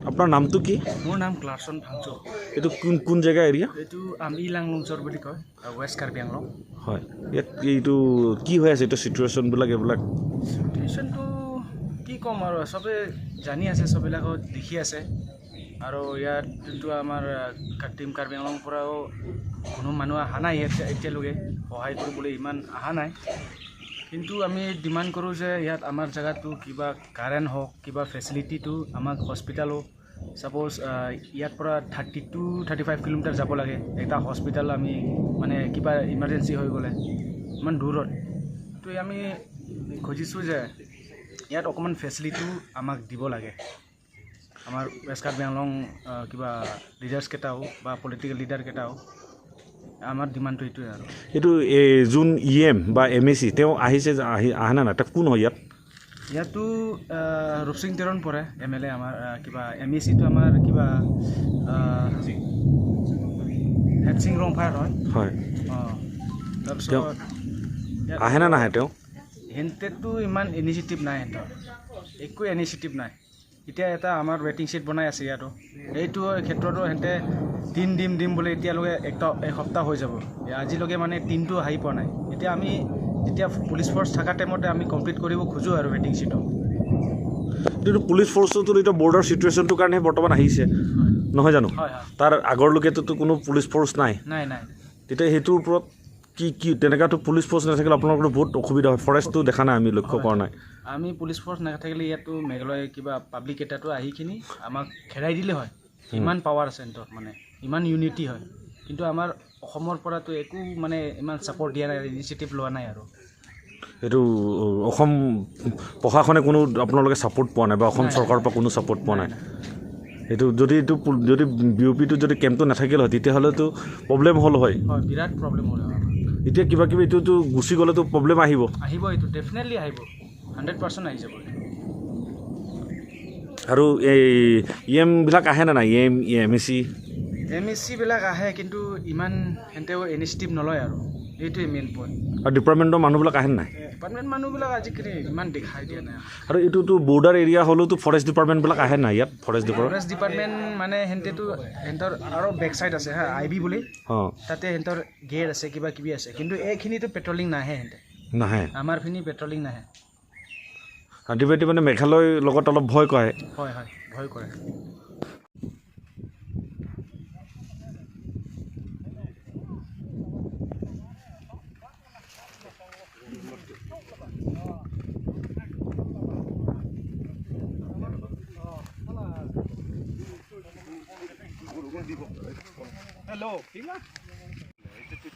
আপোনাৰ নামটো কি? মোৰ নাম ক্লাৰচন ভাংচু। এইটো কোন কোন জেগা, এৰিয়া? এইটো আমি লাংলুংচৰ বুলি কয়, ৱেষ্ট কাৰ্বি আংলং। হয়, ইয়াত এইটো কি হৈ আছে, এইটো চিটুৱেশ্যনবিলাক এইবিলাক? চিটুৱেশ্যনটো কি ক'ম আৰু, চবে জানি আছে, চববিলাকত দেখি আছে। আৰু ইয়াত যোনটো আমাৰ টিম কাৰ্বি আংলঙৰ পৰাও কোনো মানুহ অহা নাই ইয়াত এতিয়ালৈকে, সহায় কৰিবলৈ ইমান অহা নাই। কিন্তু আমি ডিমাণ্ড কৰোঁ যে ইয়াত আমাৰ জেগাটো কিবা কাৰেণ্ট হওক, কিবা ফেচিলিটিটো আমাক, হস্পিটেলো ছাপ'জ ইয়াৰ পৰা 32-35 কিলোমিটাৰ যাব লাগে এটা হস্পিটেল। আমি মানে কিবা ইমাৰ্জেঞ্চি হৈ গ'লে ইমান দূৰত। তো আমি খুজিছোঁ যে ইয়াত অকণমান ফেচিলিটিও আমাক দিব লাগে, আমাৰ ৱেষ্ট কাৰ্বি আংলং কিবা লিডাৰ্ছকেইটাও বা পলিটিকেল লিডাৰকেইটাও। আমাৰ ডিমাণ্ডটো এইটোৱে আৰু। এইটো এই যোন ই এম বা এম এ চি, তেওঁ আহিছে, আহি অহা নাই? নাই, তেওঁ কোন হয় ইয়াত? ইয়াতো ৰূপসিং তেৰণ পৰে এম এল এ আমাৰ, কিবা এম ই চিটো আমাৰ কিবা হেডচিং ৰংফাৰ হয়। অঁ, তাৰপিছত ইয়াত আহে নে নাহে তেওঁ? সিহঁতেতো ইমান ইনিচিয়েটিভ নাই, সিহঁতৰ একো ইনিচিয়েটিভ নাই। এতিয়া এটা আমাৰ ৱেটিং শ্বেড বনাই আছে ইয়াতো, এইটো ক্ষেত্ৰতো সিহঁতে টিন দিম দিম বুলি এতিয়ালৈকে একটা এসপ্তাহ হৈ যাব, আজিলৈকে মানে টিনটো আহি পোৱা নাই। এতিয়া আমি যেতিয়া পুলিচ ফ'ৰ্চ থকা টাইমতে আমি কমপ্লিট কৰিব খোজোঁ আৰু ৱেটিং শ্বেডটো। এইটো পুলিচ ফ'ৰ্চটোতো এতিয়া বৰ্ডাৰ চিটুৱেশ্যনটোৰ কাৰণেহে বৰ্তমান আহিছে, নহয় জানো? হয়। তাৰ আগৰলৈকেতো কোনো পুলিচ ফ'ৰ্চ নাই। নাই। তেতিয়া সেইটোৰ ওপৰত কি কি, তেনেকুৱাতো পুলিচ ফ'ৰ্চ নাথাকিলে আপোনালোকৰ বহুত অসুবিধা হয়। ফৰেষ্টটো দেখা নাই, আমি লক্ষ্য কৰা নাই। আমি পুলিচ ফ'ৰ্চ নাথাকিলে ইয়াতো মেঘালয় কিবা পাব্লিক এটাটো আহি কিনি আমাক খেদাই দিলে হয়। ইমান পাৱাৰ আছে সিহঁতৰ, মানে ইমান ইউনিটি হয়। কিন্তু আমাৰ অসমৰ পৰাতো একো মানে ইমান ছাপৰ্ট দিয়া নাই, ইনিচিয়েটিভ লোৱা নাই আৰু। এইটো অসম প্ৰশাসনে কোনো আপোনালোকে ছাপৰ্ট পোৱা নাই বা অসম চৰকাৰৰ পৰা কোনো ছাপৰ্ট পোৱা নাই। এইটো যদি এইটো যদি বি অ' পিটো যদি কেম্পটো নাথাকিল হয়, তেতিয়াহ'লেতো প্ৰব্লেম হ'ল হয়। হয়, বিৰাট প্ৰব্লেম হ'ল হয় আমাৰ। এতিয়া কিবা কিবি এইটোতো গুচি গ'লেতো প্ৰব্লেম আহিব। আহিব, এইটো ডেফিনেটলি আহিব, 100% আহি যাব এইটো। আৰু এই ই এমবিলাক আহে নে নাই, E M, M A C? M E চিবিলাক আহে, কিন্তু ইমান সিহঁতেও ইনিচিয়েটিভ নলয় আৰু, এইটোৱে মেইন পইণ্ট। আৰু ডিপাৰ্টমেণ্টৰ মানুহবিলাক আহে নে নাই? ডিপাৰ্টমেণ্ট মানুহবিলাক আজিকালি ইমান দেখাই দিয়া নাই। আৰু এইটোতো বৰ্ডাৰ এৰিয়া হ'লেওতো ফৰেষ্ট ডিপাৰ্টমেণ্টবিলাক আহে নাই ইয়াত, ফৰেষ্ট ডিপাৰ্টমেণ্ট? ফৰেষ্ট ডিপাৰ্টমেণ্ট মানে সিহঁতেতো সিহঁতৰ আৰু বেক চাইড আছে হা, আই বি বুলি। তাতে সিহঁতৰ গেট আছে, কিবা কিবি আছে, কিন্তু এইখিনিতো পেট্ৰলিং নাহে সিহঁতে। নাহে? আমাৰখিনি পেট্ৰলিং নাহে। আল্টিমেটলি মানে মেঘালয়ৰ লগত অলপ ভয় কৰে। হয়, ভয় কৰে।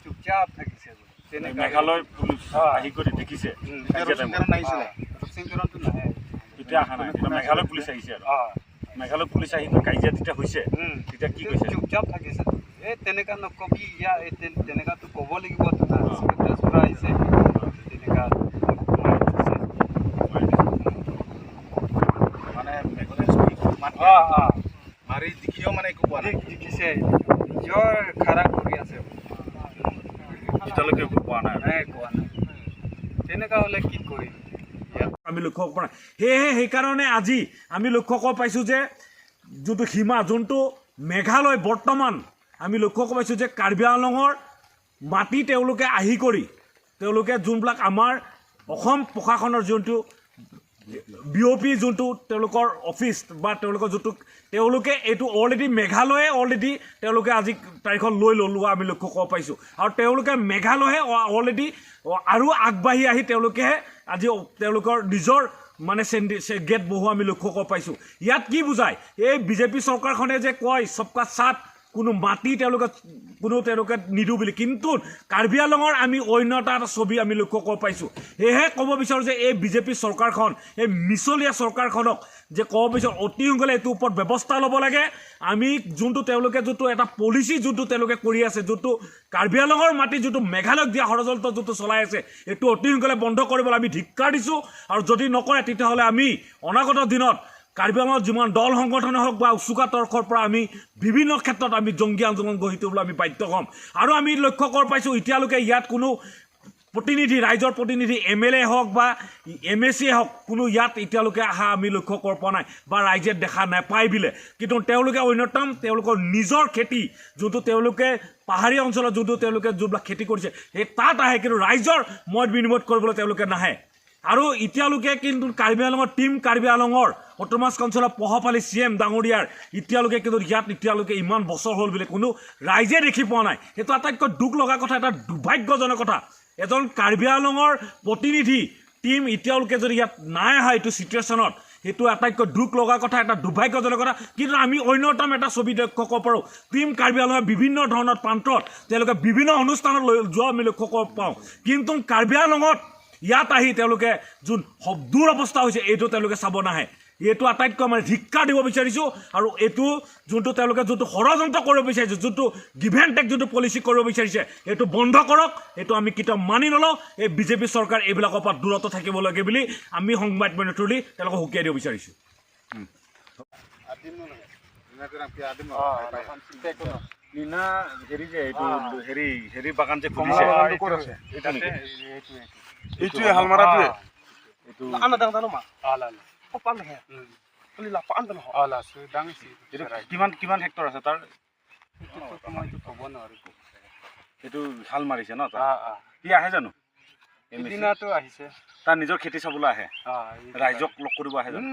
চুপচাপ থাকিছে তেনেকা। মেঘালয় পুলিচ আহি কৰি দেখিছে? ৰূপসিং তেৰণটো নাহে। এতিয়া অহা নাই, এতিয়া মেঘালয় পুলিচ আহিছে আৰু মেঘালয় পুলিচ আহি কৰি কাজিয়া তেতিয়া হৈছে, তেতিয়া কি কৈছে? চুপচাপ থাকিছে। এই তেনেকা নকবি ইয়া, এই তেনেকাতো ক'ব লাগিব, তেজপুৰ আহিছে, তেনেকা মাৰি দিছে। মানে মেঘালয় অঁ। মাৰি দেখিও মানে একো কোৱা নাই? দেখিছে, নিজৰ খাৰাপ কৰি আছে। এতিয়ালৈকে একো কোৱা নাই? নাই, কোৱা নাই। তেনেকা হ'লে কি কৰিম ইয়াত? আমি লক্ষ্য কৰা নাই। সেয়েহে সেইকাৰণে আজি আমি লক্ষ্য কৰিব পাইছোঁ যে যোনটো সীমা, যোনটো মেঘালয়, বৰ্তমান আমি লক্ষ্য কৰিব পাইছোঁ যে কাৰ্বি আংলঙৰ মাটি তেওঁলোকে আহি কৰি তেওঁলোকে যোনবিলাক আমাৰ অসম প্ৰশাসনৰ যোনটো বি অ' পি, যোনটো তেওঁলোকৰ অফিচ বা তেওঁলোকৰ যোনটো, তেওঁলোকে এইটো অলৰেডি মেঘালয়ে অলৰেডি তেওঁলোকে আজি তাৰিখত লৈ লোৱা আমি লক্ষ্য কৰিব পাৰিছোঁ। আৰু তেওঁলোকে মেঘালয়ে অলৰেডি আৰু আগবাঢ়ি আহি তেওঁলোকেহে আজি তেওঁলোকৰ নিজৰ মানে চেণ্ডি গেট বহোৱা আমি লক্ষ্য কৰিব পাৰিছোঁ। ইয়াত কি বুজায়, এই বিজেপি চৰকাৰখনে যে কয় সবকা সাথ কোনো মাটি তেওঁলোকে কোনো তেওঁলোকে নিদিওঁ বুলি। কিন্তু কাৰ্বি আংলঙৰ আমি অন্য এটা ছবি আমি লক্ষ্য কৰিব পাইছোঁ। সেয়েহে ক'ব বিচাৰোঁ যে এই বিজেপি চৰকাৰখন, এই মিছলীয়া চৰকাৰখনক যে ক'ব বিচাৰোঁ, অতি সোনকালে এইটোৰ ওপৰত ব্যৱস্থা ল'ব লাগে। আমি যোনটো তেওঁলোকে যোনটো এটা পলিচি যোনটো তেওঁলোকে কৰি আছে, যোনটো কাৰ্বি আংলঙৰ মাটি যোনটো মেঘালয়ক দিয়া ষড়যন্ত্ৰ যোনটো চলাই আছে, এইটো অতি সোনকালে বন্ধ কৰিবলৈ আমি ধিক্কাৰ দিছোঁ। আৰু যদি নকৰে, তেতিয়াহ'লে আমি অনাগত দিনত কাৰ্বি আংলঙত যিমান দল সংগঠনে হওক বা উচুকা তৰফৰ পৰা আমি বিভিন্ন ক্ষেত্ৰত আমি জংগী আন্দোলন গঢ়ি তুলিবলৈ আমি বাধ্য হ'ম। আৰু আমি লক্ষ্য কৰিব পাইছোঁ, এতিয়ালৈকে ইয়াত কোনো প্ৰতিনিধি, ৰাইজৰ প্ৰতিনিধি, এমএলএ হওক বা এমএচিয়ে হওক, কোনো ইয়াত এতিয়ালৈকে অহা আমি লক্ষ্য কৰিব পৰা নাই বা ৰাইজে দেখা নাপায় বোলে। কিন্তু তেওঁলোকে অন্যতম তেওঁলোকৰ নিজৰ খেতি যোনটো তেওঁলোকে পাহাৰীয়া অঞ্চলত যোনটো তেওঁলোকে যোনবিলাক খেতি কৰিছে, সেই তাত আহে, কিন্তু ৰাইজৰ মত বিনিময় কৰিবলৈ তেওঁলোকে নাহে। আৰু এতিয়ালৈকে কিন্তু কাৰ্বি আংলঙৰ টীম কাৰ্বি আংলঙৰ অট'নমাছ কাউন্সিলৰ পহপালি চি এম ডাঙৰীয়াৰ এতিয়ালৈকে কিন্তু ইয়াত এতিয়ালৈকে ইমান বছৰ হ'ল বুলি কোনো ৰাইজে দেখি পোৱা নাই। সেইটো আটাইতকৈ দুখ লগা কথা, এটা দুৰ্ভাগ্যজনক কথা। এজন কাৰ্বি আংলঙৰ প্ৰতিনিধি টীম এতিয়ালৈকে যদি ইয়াত নাই অহা এইটো চিটুৱেশ্যনত, সেইটো আটাইতকৈ দুখ লগা কথা, এটা দুৰ্ভাগ্যজনক কথা। কিন্তু আমি অন্যতম এটা ছবি লক্ষ্য কৰিব পাৰোঁ, টীম কাৰ্বি আংলঙৰ বিভিন্ন ধৰণৰ প্ৰান্তত তেওঁলোকে বিভিন্ন অনুষ্ঠানত লৈ যোৱা আমি লক্ষ্য কৰিব পাৰোঁ। কিন্তু কাৰ্বি আংলঙত ইয়াত আহি তেওঁলোকে যোন দূৰ অৱস্থা হৈছে, এইটো তেওঁলোকে চাব নাহে। এইটো আটাইতকৈ মানে ধিক্কাৰ দিব বিচাৰিছোঁ। আৰু এইটো যোনটো তেওঁলোকে যোনটো ষড়যন্ত্ৰ কৰিব বিচাৰিছে, যোনটো গিভ এণ্ড টেক যোনটো পলিচি কৰিব বিচাৰিছে, এইটো বন্ধ কৰক। এইটো আমি কেতিয়াও মানি নলওঁ। এই বিজেপি চৰকাৰ এইবিলাকৰ পৰা দূৰত্ব থাকিব লাগে বুলি আমি সংবাদ মাধ্যমৰ থ্ৰুদি তেওঁলোকক সকীয়াই দিব বিচাৰিছোঁ। নিনা হেৰি যে এইটো হেৰি হেৰি বাগান যে খুলিছে, এইটো নেকি? এইটোৱে হালমাৰাটোৱে। এইটো এইটো কিমান কিমান হেক্টৰ আছে তাৰ? ক'ব নোৱাৰো। এইটো হাল মাৰিছে ন তাত? সি আহে জানো MSc? সিদিনাটো আহিছে। তাৰ নিজৰ খেতি চাবলৈ আহে? ৰাইজক লগ কৰিব আহে জানো?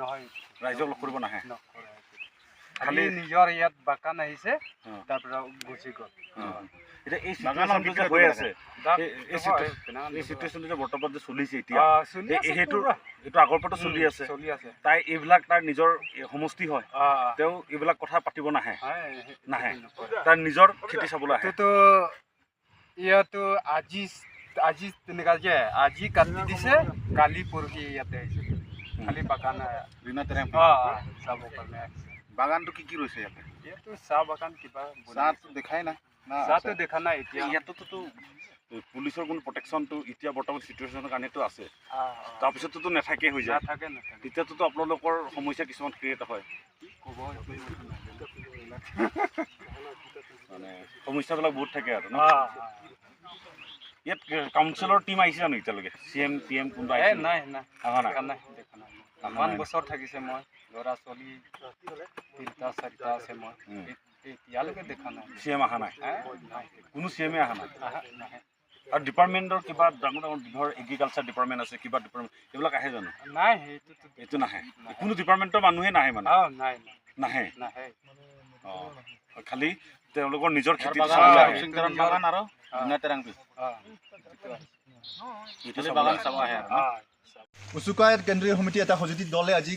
নহয়। ৰাইজক লগ কৰিব নাহে? নকৰে। খালি খালি নিজৰ ইয়াত বাগান আহিছে, তাৰ পৰা গুচি গ'ল। এতিয়া এই চিটুৱেশ্যনটো যে হৈ আছে, এই চিটুৱেশ্যনটো যে বৰ্তমান যে চলিছে এতিয়া, চলি আছে। সেইটো পুৰা। এইটো আগৰ পৰাতো চলি আছে। চলি আছে। তাই এইবিলাক তাৰ নিজৰ সমষ্টি হয়, তেওঁ এইবিলাক কথা পাতিব নাহে? নাহে। তাৰ নিজৰ খেতি চাবলৈ আহে। এইটোতো ইয়াতো আজি আজি তেনেকা যে আজি কাটি দিছে, কালি পৰহি ইয়াতে আহিছে, খালি বাগান চাব কাৰণে আহিছে। বাগানটো কি কি ৰুইছে ইয়াতে? ইয়াতো চাহ বাগান কিবা। চাহটো দেখাই নাই না? চাহটো দেখা নাই এতিয়া। ইয়াতোতো পুলিচৰ কোনো প্ৰটেকশ্যনটো এতিয়া বৰ্তমান চিটুৱেশ্যনৰ কাৰণেতো আছে, তাৰপিছতোতো নাথাকে হৈ যায়। নাথাকে, নাথাকে। তেতিয়াতোতো আপোনালোকৰ সমস্যা কিছুমান ক্ৰিয়েট হয়। কি ক'ব, এইটো নাজানো। মানে সমস্যাবিলাক বহুত থাকে আৰু ন? ইয়াত কাউন্সিলৰ টীম আহিছে জানো এতিয়ালৈকে? চি এম টি এম কোনোবা এ আহিছে? নাই নাই। অহা নাই? দেখা নাই, দেখা নাই। ইমান বছৰ থাকিছে, মই ল'ৰা ছোৱালী তিনিটা চাৰিটা আছে, মই এতিয়ালৈকে দেখা নাই। চি এম অহা নাই? নাই। কোনো চি এমে অহা নাই? আহা, নাহে। আৰু ডিপাৰ্টমেণ্টৰ কিবা ডাঙৰ ডাঙৰ ধৰ এগ্ৰিকালচাৰ ডিপাৰ্টমেণ্ট আছে, কিবা ডিপাৰ্টমেণ্ট, এইবিলাক আহে জানো? নাই, সেইটোতো এইটো নাহে? কোনো ডিপাৰ্টমেণ্টৰ মানুহে নাহে মানে? নাই নাই। নাহে। নাহে। অঁ, খালি তেওঁলোকৰ নিজৰ খেতিটো চাবলৈ আহে। বাগান আৰু এইটো চাবলৈ আহে। উচুকায়ত কেন্দ্ৰীয় সমিতি এটা সঁজুতি দলে আজি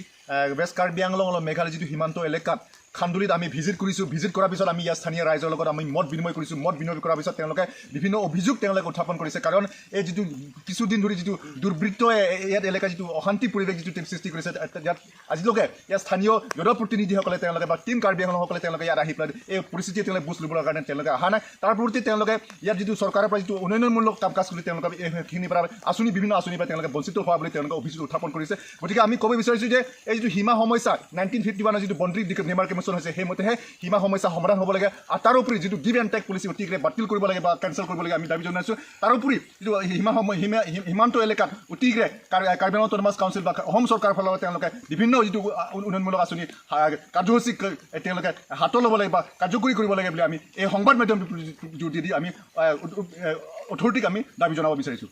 ৱেষ্ট কাৰ্বি আংলং আৰু মেঘালয় যিটো সীমান্ত এলেকাত খান্দুলিত আমি ভিজিট কৰিছোঁ। ভিজিট কৰাৰ পিছত আমি ইয়াত স্থানীয় ৰাইজৰ লগত আমি মত বিনিময় কৰিছোঁ। মত বিনিময় কৰাৰ পিছত তেওঁলোকে বিভিন্ন অভিযোগ তেওঁলোকে উত্থাপন কৰিছে। কাৰণ এই যিটো কিছুদিন ধৰি যিটো দুৰ্বৃত্তই ইয়াত এলেকা যিটো অশান্তি পৰিৱেশ যিটো সৃষ্টি কৰিছে, ইয়াত আজিলৈকে ইয়াত স্থানীয় জনপ্ৰতিনিধিসকলে তেওঁলোকে বা টীম কাৰ্বি আংলংসকলে তেওঁলোকে ইয়াত আহি পেলাই এই পৰিস্থিতি তেওঁলোকে বুজ ল'বৰ কাৰণে তেওঁলোকে অহা নাই। তাৰ পৰিৱৰ্তে তেওঁলোকে ইয়াত যিটো চৰকাৰৰ পৰা যিটো উন্নয়নমূলক কাম কাজ কৰি তেওঁলোকে এইখিনিৰ পৰা আঁচনি, বিভিন্ন আঁচনিৰ পৰা তেওঁলোকে বঞ্চিত হোৱা বুলি তেওঁলোকে অভিযোগ উত্থাপন কৰিছে। গতিকে আমি ক'ব বিচাৰিছোঁ যে এই যিটো সীমা সমস্যা, 1951ৰ যিটো বাউণ্ডেৰী ডিমাৰ্কেশ্যন হৈছে, সেইমতেহে সীমা সমস্যা সমাধান হ'ব লাগে। আৰু তাৰোপৰি যিটো গিভ এণ্ড টেক পলিচি অতিশীঘ্ৰে বাতিল কৰিব লাগে বা কেঞ্চেল কৰিব লাগে আমি দাবী জনাইছোঁ। তাৰোপৰি যিটো সীমান্ত এলেকাত অতিশীঘ্ৰে কাৰ্বি আংলং অট'নমাছ কাউন্সিল বা অসম চৰকাৰৰ ফালৰ পৰা তেওঁলোকে বিভিন্ন যিটো উন্নয়নমূলক আঁচনি কাৰ্যসূচী তেওঁলোকে হাতত ল'ব লাগে বা কাৰ্যকৰী কৰিব লাগে বুলি আমি এই সংবাদ মাধ্যমৰ যোগেদি আমি অথৰিটিক আমি দাবী জনাব বিচাৰিছোঁ।